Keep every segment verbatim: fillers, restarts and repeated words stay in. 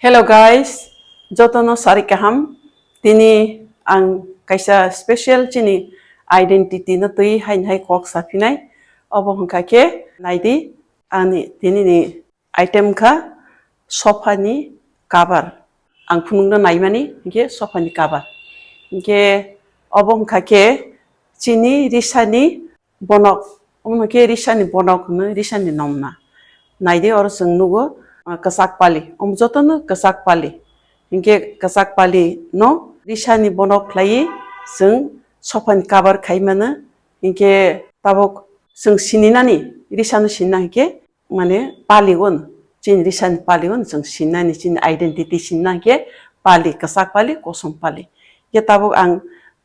Hello guys, jotono sari kaham. Tini ang kaisa special chini identity no twi haini hai kok saphinai. Obo hwnkha khe naidi ani tini ni item kha sofa ni cover. Ang phunukno naimani hinkhe sofa ni cover. Hinkhe obo hwnkha khe chini risani bonok, omo khe risani bonok hwno, risani nomna. Naidi oro chwng nugo, ah, kwchak pali, omo jotono kwchak pali. Hinkhe kwchak pali no risani bonok khlaiwi chwng sofa ni cover khai mano. Hinkhe tabuk chwng sininani, risano sinina hinkhe mane pali o no, chini risani pali o no chwng sininani, chini identity sinina hinkhe pali, kwchak pali, kosom pali. Hinkhe tabuk ang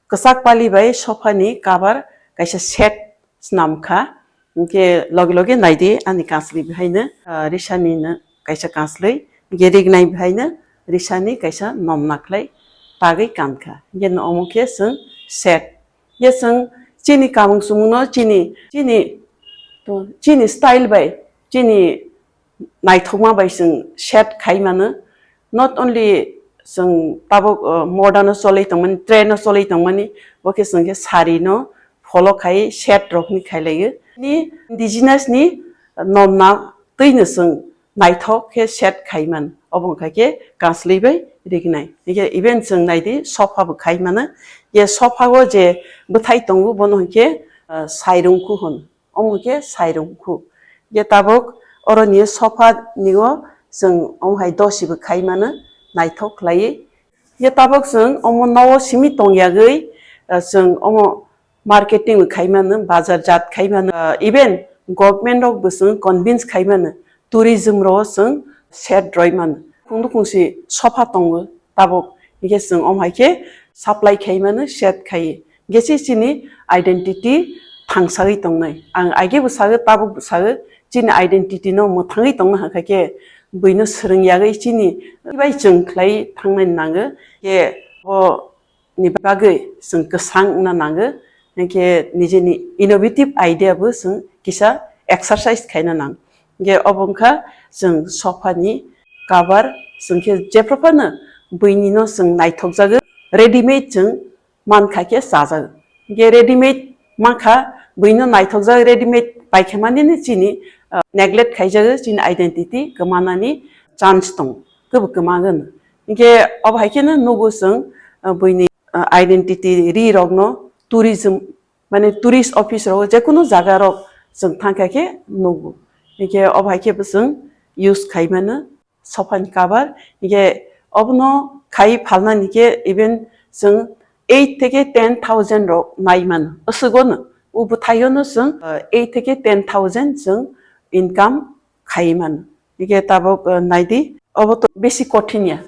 kwchak pali bai sofa ni cover kaisa set swnam kha. Hinkhe logi logi naidi ani kanslwi bihaino, ah, risani no kaisa kanslwi, hinkhe rignai bihaino risani kaisa nomna khlai tagwi kan kha. Hinkhe no omo khe chwng set. Hinkhe chwng chini kamung sumung no chini, chini, to, chini style bai, chini naithokma bai chwng set khai mano. Not only chwng tabuk, uh, modern o cholwi tongmani, trend o cholwi tongmani, bo khe chwng khe sari no follow khai set rok ni khai laio. Ni indigenous ni nomna twi no chwng naithok khe set khai man. Obo wngkha khe kanslwi bai rignai. Hinkhe even chwng naidi sofa bo khai mano. Je sofa o je bwthai tongo bono hinkhe, uh, sairungkhu hwn. Omo khe sairung khu. Je tabuk oro ni sofa ni o chwng omo hai dosi bo khai mano naithok khlaiwi. Je tabuk chwng omo nogo simi tong yagwi, ah, chwng omo marketing bo khai mano, bazar jat khai mano, ah, even government rok bo chwng convince khai mano, tourism ro chwng set roi mano. Khungdu khungsi sofa tongo tabuk, hinkhe chwng omo hai khe supply khai mano, set khai. Hinkhe se chini identity thangsagwi tongnai. Ang age bo sago, tabuk bo sago, chini identity no mwthangwi tongna hwnkha khe buino swrwng yagwi chini bai chwng khlai thangnai nango. Khe bo ni bagwi chwng kwsang wngna nango. Hinkhe nijeni innovative idea bo chwng kisa exercise khaina nang. Hinkhe obo wngkha chwng sofa ni cover, chwng khe jephru phano buini no chwng naithok jago, readymade chwng mankha khe chajak. Hinkhe readymade mankha, buino naithokjak readymade paikha manini chini, ah, neglect khaijago, chini identity kwmanani chance tongo, kwbo kwmagwno. Hinkhe obo hai kheno nugo chwng, ah, buini, ah, identity ri rokno tourism, mane tourist office rok, jekunu jaga rok chwng thangkha khe nugo. Hinkhe obo hai khe bo chwng use khaimano. Sofa ni cover, hinkhe obono khai phalnani khe even chwng eight theke ten thousand rok nai mano. Aswk ono, o bwthaio no chwng, uh, eight theke ten thousand chwng income khai mano. Hinkhe tabuk, uh, naidi, obo to besi kothin ya.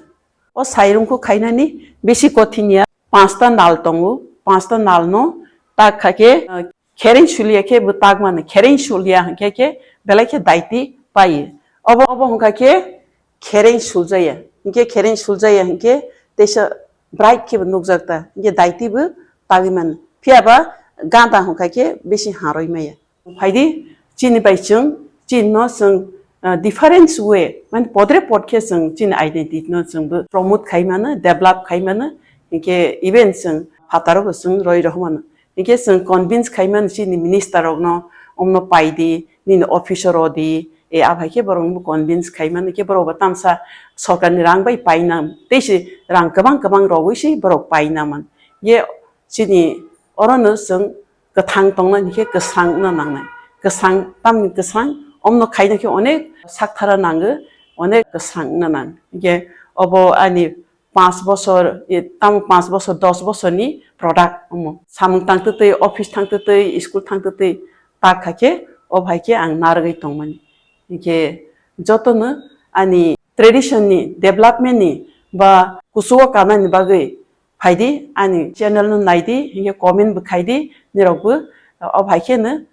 O sairungkhu khainani besi kothin ya. Panchta nal tongo, panchta nal no tak kha khe, uh, khereng sulia khe bo tak mano, khereng sulia hwnkhe khe belai khe daiti pai. Obo, obo hwnkha khe khereng suljaya. Hinkhe khereng suljaya hinkhe teisa bright khe bo nukjak ta. Hinkhe daiti bo tagwi mano. Phiya ba ganda hwnkha khe bisi harwi maya. Phaidi chini bai chwng, chini no chwng, ah, different way, mane podre pod khe chwng chini identity no chwng bo promote khai mano, develop khai mano. Hinkhe even chwng phataro bo chwng roi rohmano. Hinkhe chwng convince khai mano chini minister rokno, omno pai di, nini officer rw di, e, aphai khe borokno convince khai mano, khe borok bo tamsa sorkarni rang bai paina, tei se rang kwbang kwbang rogwi se borok paina man. Ye chini orono chwng kwthang tongna hinkhe kwsang wngna nangnai. Kwsang, tamni kwsang, omno khaina khe onek sakthara nango, onek kwsang wngna nang. Hinkhe obo ani panch bosor, e, tamo panch bosor, dos bosorni product omo. Samung tangtwtwi, office thangtwtwi, school thangtwtwi, tak kha khe, o bai khe ang narwgwi tongmani. Hinkhe jotono ani tradition ni development ni ba kuchugo kanani bagwi phaidi, ani channel no naidi, hinkhe comment bo khaidi, nirok bo, o bai khe no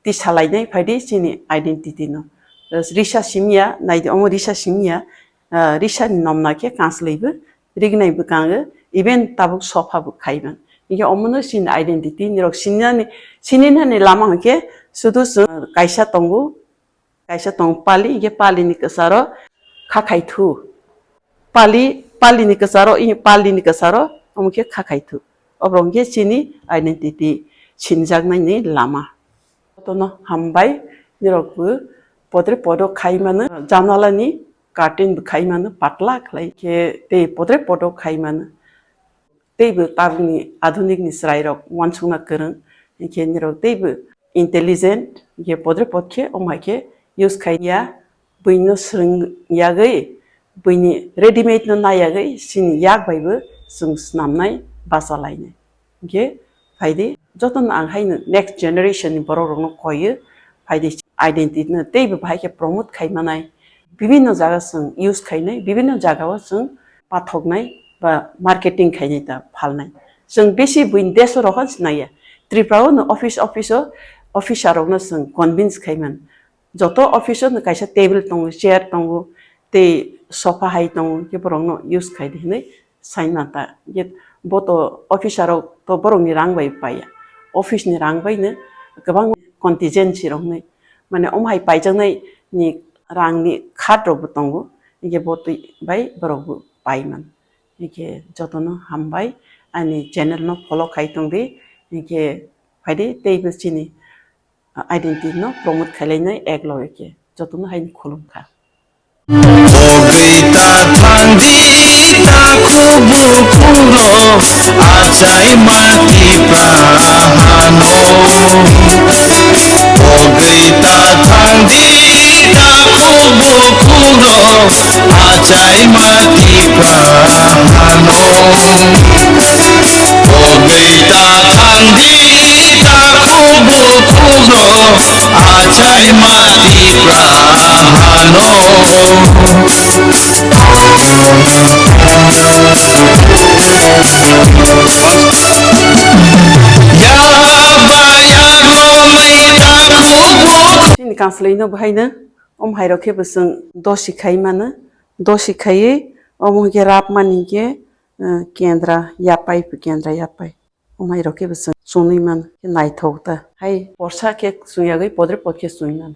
tisa lainai phaidi chini identity no. Risa simya, naidi omo risa simya, ah, risa ni nomna khe kanslwi bo, rignai bo kango, even tabuk sofa bo khaiman. Hinkhe omono chini identity, nirok sininani, sininani lama hinkhe sudu chwng kaisa tongo, kaisa tongo pali, hinkhe pali ni kwcharo kha khai thu. pali, pali ni kwcharo, i pali ni kwcharo, omo khe kha khai thu. Obo rok khe chini identity sinjaknai ni lama. Jotono hambai, nirok bo podre podo khai mano, janala ni curtain bo khai mano, patla khlai khe tei podre podo khai mano. Teibo tabukni adhunik ni chwrairok uansukna kwrwng, hinkhe nirok teibo intelligent, hinkhe podre pod khe omo hai khe use khai ya, buino swrwng yagwi, buini readymade no nai yagwi, chini yak baibo chwng snamnai, bachalainai. Hinkhe phaidi, jotono ang haino next generation ni borok rokno koiyo, phaidi identity no teibo bahai khe promote khai manai, bibinno jaga chwng use khainai, bibinno jagao chwng pathoknai ba marketing khainai ta phalnai. Chwng besi buini desh o rohor se naiya. Tripura o no office, office o officer rokno chwng convince khaiman. Joto office o no kaisa table tongo, chair tongo, tei sofa hai tongo, khe borokno use khai di hinwi saimanta. Khe bo to officer rok to borokni rang bai paiya. Office ni rang bai no kwbang contingency rok hinwi. Mane omo hai paijaknai ni rang ni khat rok bo tongo. Hinkhe bo twi bai borok bo paiman. Hinkhe jotono hambai, ani channel no follow khai tongdi. Hinkhe phaidi teibo chini identity no promote khailainai ek loge khe. Jotono hai khulumkha. Bogwi ta thangdi takhuk bukhuk rok, achai mati prahano. Bogwi ta thangdi takhuk bukhuk rok, achai mati prahano. Bogwi ta thangdi takhuk bukhuk rok, achai mati prahano. Yaba yaglomwi takhuk bukhuk. Chini kanslai no bahai no, om hai rok khe bo chwng dosi khai mano, dosi khaiwi omo hwnkhe rap mani hwnkhe, eh, kendra yapai, kendra yapai. Omo hai rok khe bo chwng chunui mano, khe naithok ta. Hai porsa khe chwng yagwi podre pod khe chunui mano.